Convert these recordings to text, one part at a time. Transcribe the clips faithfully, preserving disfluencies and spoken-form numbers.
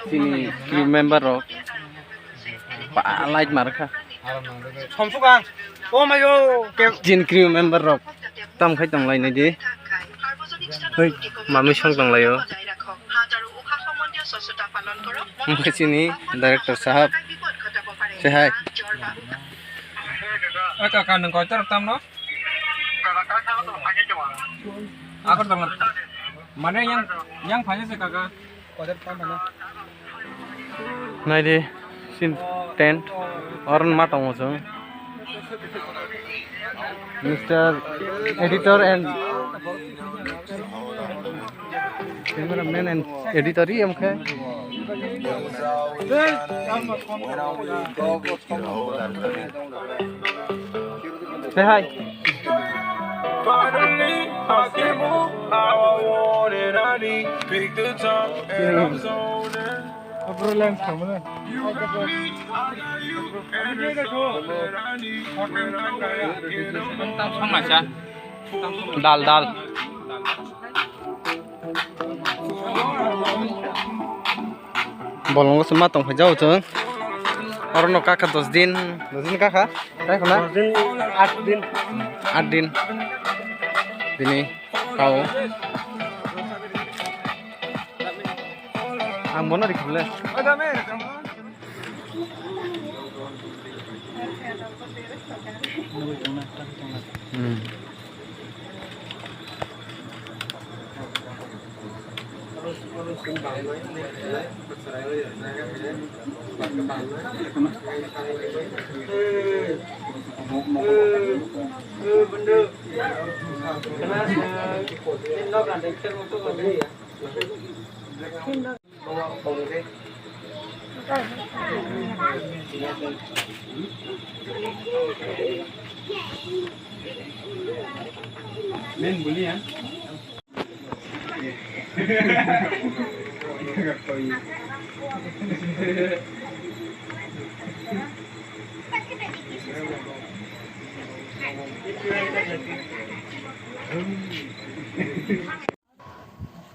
Chini crew member rok ba light mar kha. Somsukang. Oh my god. Chini crew member rok tam khai tong lai nai di. Hoi, mami song tong lai o. Omo khe chini director sahab. Say hi. Oi kaka, nwng koitor tam no? Agartala. Mane yang, yang phai se kaka. Naidi, sin tent, oron ma tongo chwng. Mister Editor and cameraman and editor, iya, omo khe. Say hi. Dal, dal. Bolongo se ma tong phai jao chwng. Oro no kaka dos din, dos din kaka. Tai khuna? Dos din, aat din. Aat din. Bini kao. Ang bono rikhle. Hmm.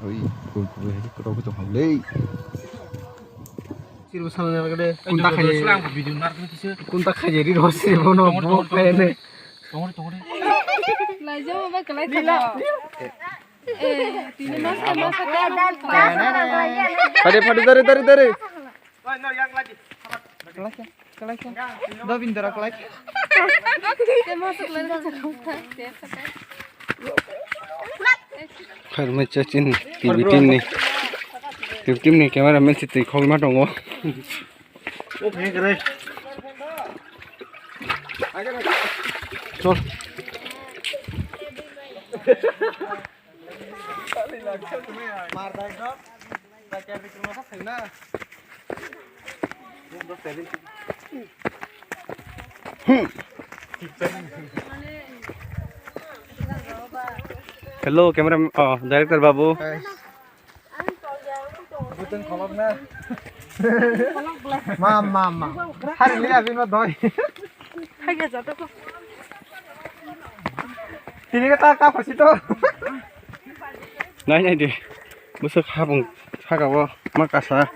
Oi, kul kul hai kro ko tong le. Sirbo sana na gade. Kunta khai. Video nar kisa. Kunta khai ri ro sirbo no bo khai ne. Tongore tongore. Lai jo ba kalai kha. Eh, tini mas ka mas ka. Pade pade dare dare dare. Kalai kha. Kalai kha. Dobindra kalai kha. Te mas ka lai kha. Te sa ka. Kharmai chachin T V team ni, T V team ni camera man si twi khogwi ma tongo. Chol. Hello, camera, oh, director babu. Button kholok na. Ma, ma, ma. Hari ni abin ma doi. Hai ga jato ko. Tini ka ta ka pasi to. Nai nai di. Busuk habung saka bo ma kasa.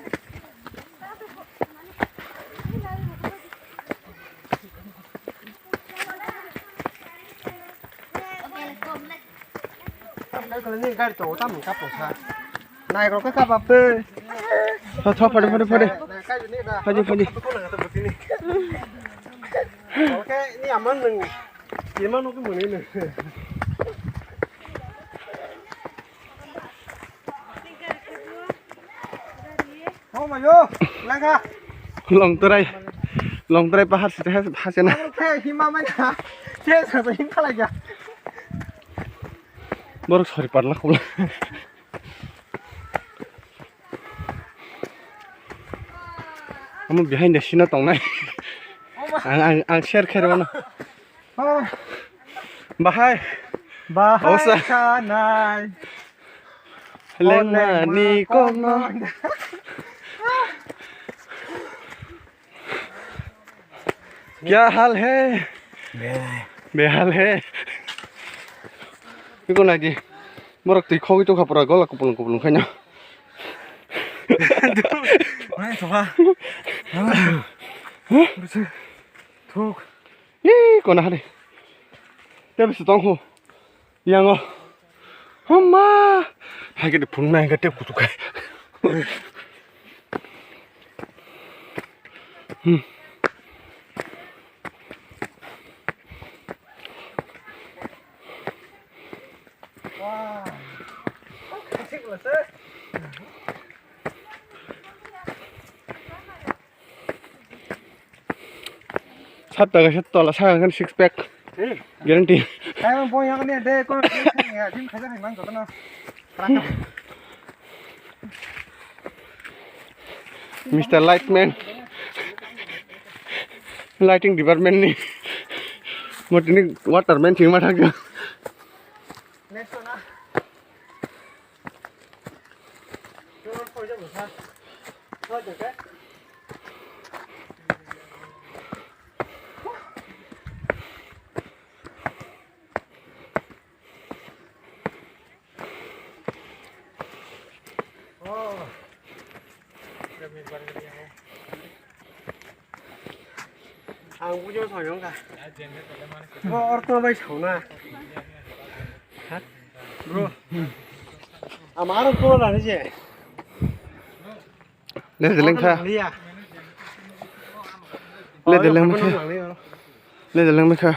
Ni gari to tam ka posa. Nai ro ka ka bap. Tho tho phade phade phade. Phade phade. Oke, ni aman nang. Ni man no ke mane ne. Oh my god. Langka. Longtrai. Longtrai pahar site ha, ha sena. Oke, hima manya. Che sa sa him khala ya. Borok sori parla khula. Amo behind the scene tongnai. Ang, ang, ang share khairwano. Bahai. Bahai sanai. Lengmani kokno. Kya hal hai? Behal hai. Iko nai di. Borok twi khogwi tongkha pura gola kupulung kupulung khaina. Nai thokha. Thok. Ih, kona hari. Tebse tongkhu. Yango. Homa. Hai kete phunuknai hingke tep kuchuk khai. Hmm. Sat taka sat tola saka kan six pack. Guarantee. Taiwan boy yang ni de ko ya jim khaja hai man jotono. Mister Lightman. Lighting department ni. Motini waterman thwngma thangkha. Ang bujo soyong ka. Bo orto bai sauna. Ha? Bro. Amaro ko la ni je. Le deleng kha. Liya. Le deleng kha. Le deleng kha.